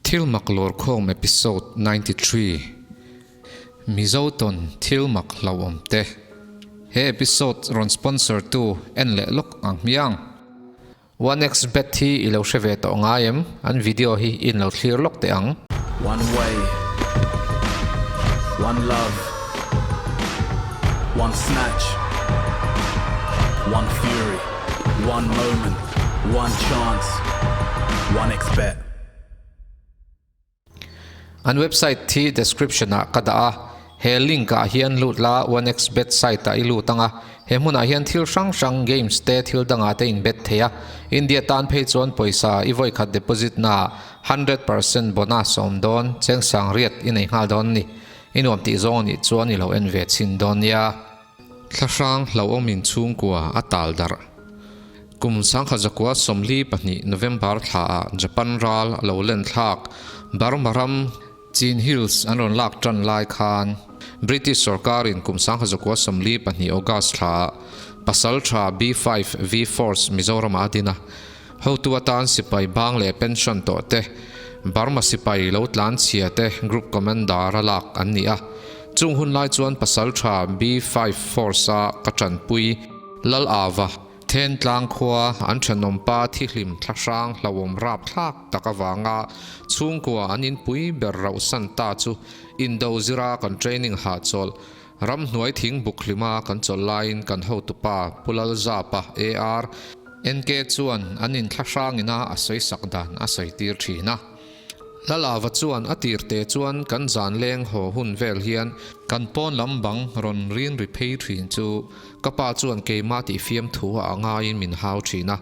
Thil mak lawrkhawm episode 93 Mizo tawn thil mak hlauhawm te He episode rawn sponsor tu en leh lawk ang hmiang. 1xbet hi i lo hre ve tawh ngai em? An video hi in lo thlir lawk teh ang. One way, one love, one snatch, one fury, one moment, one chance, 1xbet. An website hi description ah ka dah a, he link ah hian lut la 1xbet site ah i lut ang a, he hmunah hian thil hrang hrang games te thil dangah te in bet thei a, India tan phei chuan pawisa i vawikhat deposit naah 100% bonus a awm dawn, cheng sang riat i nei nghal dawn a ni. I nuam tih zawng a nih chuan i lo en ve chhin dawn nia. Thlahrang hlauhawm in chhungkua a tal darh. Kum sangkhat zakua 42 November thla ah Japan ral a lo len thlak Burma ram Chin Hills an rawn lak tan lai khan British sorkar in kum sangkhat zakua 42 August thla ah pasal tha B5 V Force Mizoram ah a din a. Hotu atan sipai bang leh pension tawh te, Burma sipai lo tlan chhia te Group Commander a lak an ni a. Chung hun lai chuan pasaltha B5 Force a ka tanpui Lal Ava, Thentlang khua an thenawmpa thihlim thlahrang hlauhawm rapthlak tak avanga chhungkua an inpui ber rauhsan ta chu indo zira kan training hahchawlh Ramhnuai thing buk hlima kan chawlh laiin kan hotupa Pu Lalzapa, AR, NK chuan an inthlahrang ina a sawi sak dan a sawi tir thin a. Lalava chuan a tir te chuan kan zan leng haw hun vel hian kan pawn lam bang rawn rin ri phei thin chu ka pa chuan keimah tih fiamthu a angaiin min hau thin a.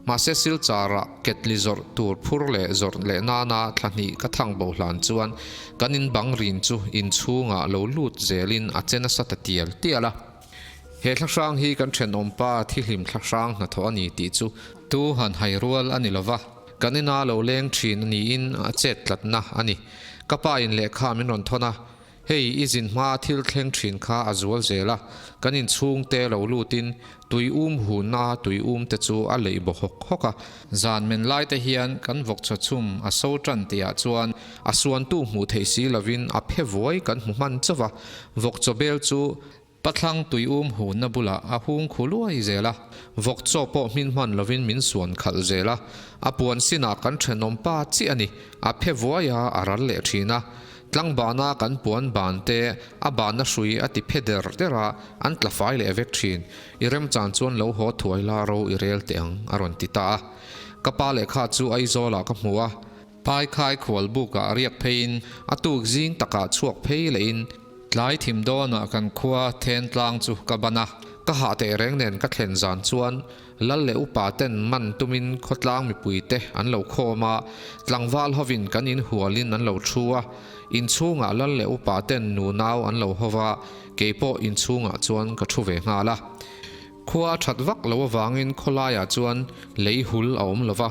Mahse Silchar-ah ketli zawrh tur phur leh zawrh leh nana thla hnih ka thang bo hlan chuan kan in bang rin chu inchhungah lo lut zelin a che nasa ta tial tial a. He thlahrang hi kan thenawmpa thihlim thlahrang hnathawh a ni tih chu tu han hai rual a ni lova, kan ina lo leng thin a niin a chet tlatna a ni. Ka pa in lehkha min rawn thawn a, Hei i zin hma thil thleng thin kha a zual zel a, kan inchhung te lo lutin tui um hunna tui um te chu a leih baw hawk hawk a. Zan men lai te hian kan vawk chaw chhum a so tan tihah chuan a suantu hmuh theih si lovin a phe vuai kan hmu hman chauh a, vawk chaw bel chu Pathlang tui um hunna bulah a hung khu luai zel a, vawk chaw pawh hmin hman lovin min suan khalh zel a, a puan sinah kan thenawm pa chiah a ni, a phe vuai a, a ral leh thin a. Tlangbana kan puan ban te a banna hrui a ti phe der der a, an tla fai leh vek thin. I remchan chuan lo haw thuai la ro i rel teh ang, a rawn ti ta a. Ka pa lehkha chu Aizawlah ka hmu a, Phaikhai khual bukah riak pheiin a tuk zing takah chhuak phei lehin tlai thim dawnah kan khua then tlang chu ka ban a. Ka hah teh reng nen ka thlen zan chuan lal leh upa ten man tumin khawtlang mipui te an lo khawm a, tlangval hovin kan inhualin an lo thu a, inchhungah lal leh upa ten nunau an lo ho va, keipawh inchhungah chuan ka thu ve nghal a. Khua a that vak lo avangin khawlaiah chuan lei hul a awm lo va.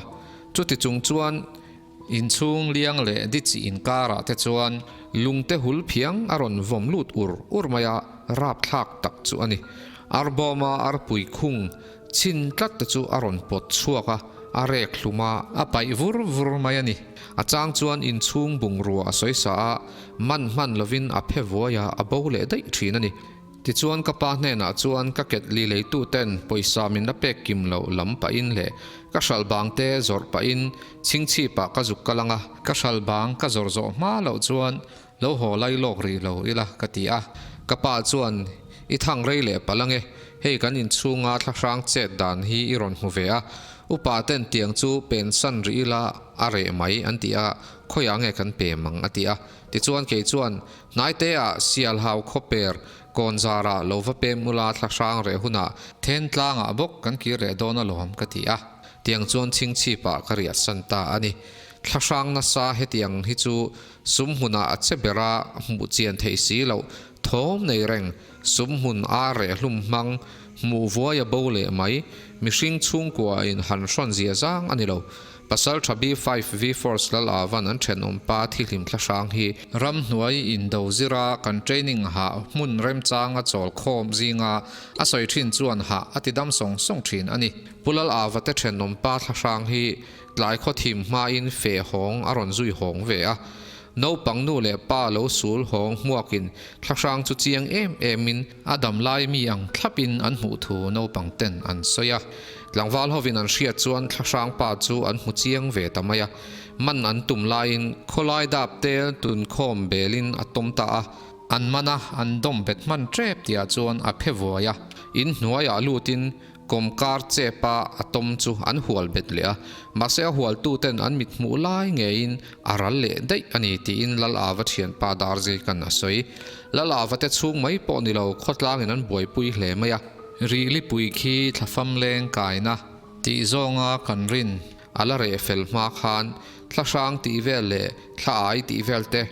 Chuti chung chuan inchhung liang leh dichi inkarah te chuan lungte hul phiang a rawn vawm lut ur ur mai a, rapthlak tak chu a ni. Arbawma arpui khung chhin tlat te chu a rawn pawt chhuak a, a rek hlum a, a paih vur vur mai a ni. A chang chuan inchhung bungrua a sawi sa a, man hman lovin a phe vuai a, a bo leh daih thin a ni. Tichuan ka pa hnenah chuan ka ketli leituten pawisa min la pek kim loh lam pahin leh ka hral bang te zawrh pahin chhingchhipah ka zuk kal ang a, ka hral bang ka zawrh zawh hma loh chuan lo haw lai lawk rih lo ila ka ti a. Ka pa chuan i thang rei leh palh ange, hei kan inchhunga thlahrang chet dan hi i rawn hmu ve a, upa ten tiang chu pensan rih ila a reh mai an ti a, khawiah nge kan pem ang a ti a. Tichuan kei chuan Hnaite-ah Sialhau khawper Kawnzara lo va pem ula thlahrang reh hunah then tlangah bawk kan kir leh dawn alawm ka ti a, tiang chuan chhingchhipah ka riah san ta a ni. Thlahrang nasa hetiang hi chu sum hmunah a che ber a, hmuh chian theih si loh thawm nei reng, sum hmun a reh hlum hmang, hmuh vuai a bo leh mai, mihring chhungkua in han hrawn zia zang a ni lo. Pasal tha B5 V Force Lal Avan an thenawm pa thihlim thlahrang hi ramhnuai indo zira kan training hah hmun remchanga chawl khawm zinga a sawi thin chuan hah a ti dam sawng sawng thin a ni. Pu Lal Ava te thenawm pa thlahrang hi Tlai khawthim hmain feh hawng a rawn zui hawng ve a. Naupang nu leh pa lo sul hawng hmuakin thlahrang chu chiang em emin a dam lai mi ang thlapin an hmuh thu naupang ten an sawi a. Tlangval hovin an hriat chuan thlahrang pa chu an hmu chiang ve ta mai a. Man an tum laiin khawlai dap tel tunkhawm belin a tawm ta a. An man a, an dawm bet hman tep tihah chuan a phe vuai a. In hnuaiah lutin Kawmkar chepa a tawm chu an hual bet leh a, mahse a hualtuten an mit hmuh lai ngeiin a ral leh daih a ni tiin Lal Ava thianpa Darzikan a sawi. Lal Ava te chhung mai pawh ni lo khawtlangin an buaipui hle mai a. Rihlipui khi thlafam leng kaina tih zawnga kan rin a la reh fel hma khan thlahrang tih vel leh thla ai tih vel te,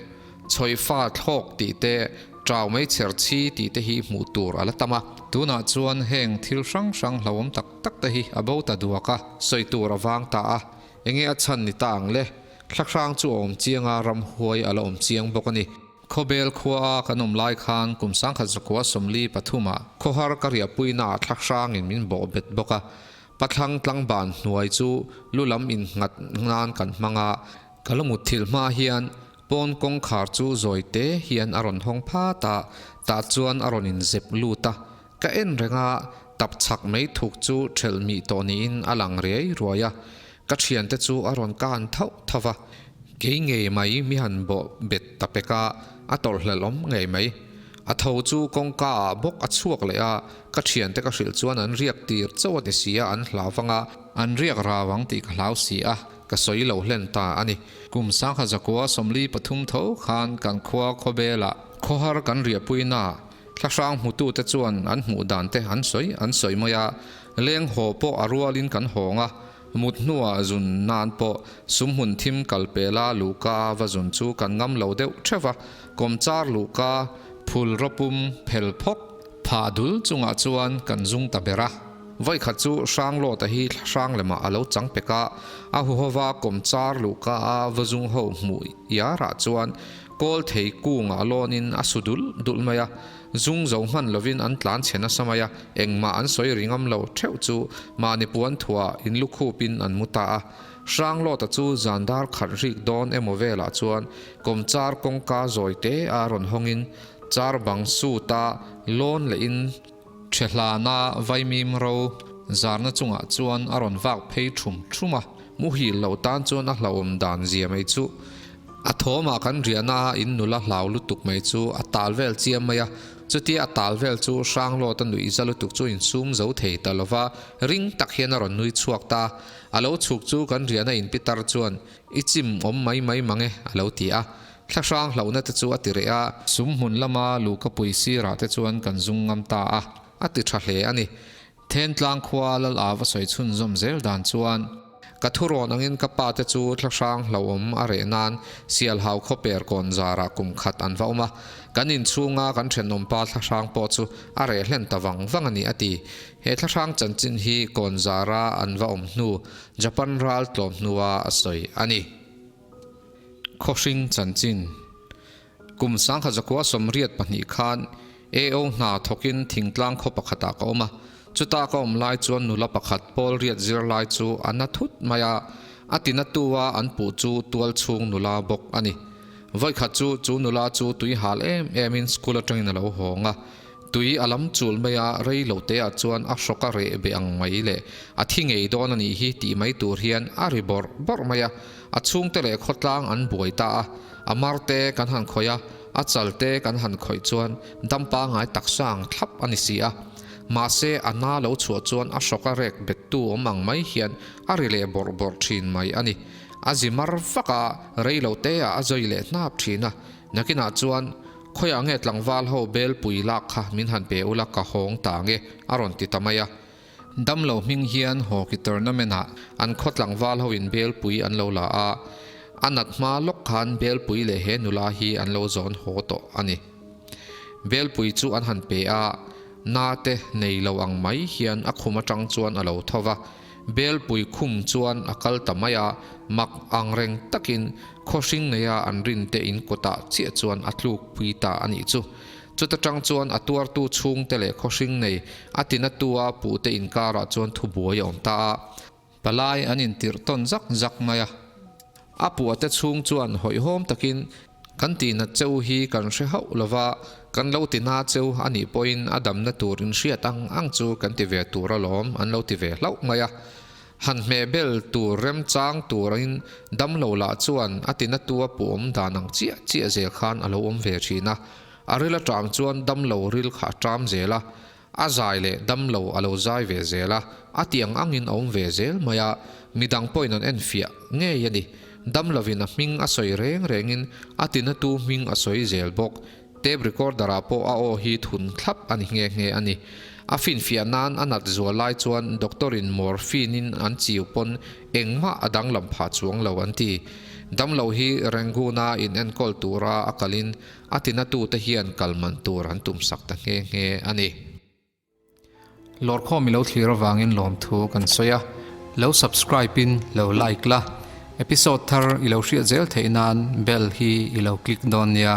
Chhawifa thlawk tih te, Ṭau mai chher chhi tih te hi hmuh tur a la tam a. Tunah chuan heng thil hrang hrang hlauhawm tak tak te hi a bo ta duak a, sawi tur a vang ta a. Enge a chhan ni ta ang le? Thlahrang chu a awm chiang a, ramhuai a la awm chiang bawk a ni. Khawbel khua a kan awm lai khan kum sangkhat zakua sawmli pathumah khawhar ka riahpuinaah thlahrangin min bawh bet bawk a. Pathlang tlangban hnuai chu lu lam innghat nan kan hmang a. Ka la mutthilh hma hian Pawn kawngkhar chu zawi te hian a rawn hawng phat a, tah chuan a rawn inzep lut a. Ka en reng a, tap chhak mai thuk chu ṭhelh mih tawh niin a lang riai ruai a. Ka ṭhiante chu a rawn kan thauh thauh va. Kei ngei mai mi han bawh bet ta pek a, a tawrhhlelh awm ngei mai. A tho chu kawngka ah bawk a chhuak leh a, ka ṭhiante ka hrilh chuan an riak tir chauh a ti si a, an hlau vang a. An riak rau ang tih ka hlau si a. Ka sawi lo hlen ta a ni. Kum sangha zakua 43 tho khan kan khua khawbelah khawhar kan riahpuina thlahrang hmutute chuan an hmuh dan te an sawi an sawi mai a, leng haw pawh a rualin kan hawng a, mut hnuah zun nan pawh sumhmun thim kal pela luhka va zun chu kan ngam lo deuh theuh a, kawmchar luhka phul rawpum phel phawk phah dul chungah chuan kan zung ta ber a. Vawikhat chu Hranglawta hi thlahrang lemah a lo chang pek a, a huhova kawmchar luhka a vazung ho hmuh iarah chuan kawl thei kungah lawnin a su dulh dulh mai a, zung zo hman lovin an tlan chhe nasa mai a, engmah an sawi ri ngam lo theuh chu mahni puan thuah inlukhupin an mu ta a. Hranglawta chu zan dar khat rik dawn emaw velah chuan kawmchar kawngka zawi te a rawn hawngin char bang suta lawn lehin Ṭhehlana vaimim ro zarna chungah chuan a rawn vak phei ṭhum ṭhum a, muhil loh tan chuan a hlauhawm dan zia mai chu. A thawmah kan riahna a in nula hlau lutuk mai chu a tal vel chiam mai a, chutia a tal vel chu Hranglawta nuih za lutuk chu insum zo thei ta lova ring tak hian a rawn nui chhuak ta. A lo chhuk chu kan riahna in pitar chuan I chim awm mai mai mang e a lo ti a. Thlahrang hlauhna te chu a ti reh a. Sum hmun lama luhkapui sirah te chuan kan zung ngam ta a, a ti tha hle a ni. Thentlang khua Lal Ava sawi chhunzawm zel dan chuan, Ka thurawn angin ka pa te chu thlahrang hlauhawm a reh nan Sialhau khawper kawn zarah kum khat an va awm a, kan inchhunga kan thenawmpa thlahrang pawh chu a reh hlen ta vang vang a ni a ti. He thlahrang chanchin hi kawn zara an va awm hnu Japan ral tlawm hnua a sawi a ni. Khawhring chanchin Kum sangkhat zakua 82 khan AO hna thawkin thingtlang khaw pakhatah ka awm a, chuta ka awm lai chuan nula pakhat pawl riat zir lai chu a na thut mai a, a tinatu a an puh chu tual chhung nula bawk a ni. Vawikhat chu chu nula chu tui hal em emin school atangin a lo hawng a, Tui a lam chul mai a, rei lo te ah chuan a hrawk a reh be ang mai le, a thi ngei dawn a nih hi tih mai tur hian a ri bawrh bawrh mai a, a chhungte leh khawtlang an buai ta a, a mar te kan han khawih a, a chal te kan han khawih chuan dam pangai taksa ang thlap a ni si a. Mahse a na lo chhuah chuan a hrawk a rek bet tu awm ang mai hian a ri leh bawrh bawrh thin mai a ni. A zi mar vak a, rei lo te ah a zawi leh hnap thin a, nakinah chuan Khawiah nge tlangval ho belpui lak kha min han pe ula ka hawng ta nge a rawn ti ta mai a. Damlo hming hian hockey tournament ah an khaw tlangval ho in belpui an lo la a, a nat hma lawk khan belpui leh he nula hi an lo zawn haw tawh a ni. Belpui chu an han pe a, na te nei lo ang mai hian a khum atang chuan a lo tho va, Belpui khum chuan a kal ta mai a, mak ang reng takin khawhring neia an rinte in kawtah chiah chuan a tlukpui ta a nih chu. Chuta tang chuan a tuartu chhungte leh khawhring nei a tinatua puhte inkarah chuan thubuai a awm ta a. Palai an intirh tawn zak zak mai a. A puahte chhung chuan hawihhawm takin kan tihnat cheu hi kan hre hauh lo va, kan lo ti hna cheu a nih pawhin a damna tur inhriat ang ang chu kan ti ve tur alawm an lo ti ve hlauh mai a. Han hmehbel tur remchang turin damlo lah chuan a tinatu a puh awm dan ang chiah chiah zel khan a lo awm ve thin a. A ril a ṭam chuan damlo ril kha a ṭam zel a, A zai leh dam lo a lo zai ve zel a, a ti ang angin a awm ve zel mai a, midang pawhin an enfiah ngei a ni. Dam lovin a hming a sawi reng rengin a tinatu hming a sawi zel bawk. Tape recorder ah pawh a aw hi thun thlap a ni nghe nghe a ni. A finfiah nan a nat zual lai chuan doctor in morphine in an chiu pawn engmah a danglam phah chuang lo an ti. Damlo hi Rangoon a in enkawl tura a kalin A tinatute hian kal man tur an tumsak ta nghe nghe a ni. Lawrkhawm i lo thlir avangin lawmthu kan sawi a, lo subscribe in lo like la, episode thar i lo hriat zel theih nan bell hi i lo click dawn nia.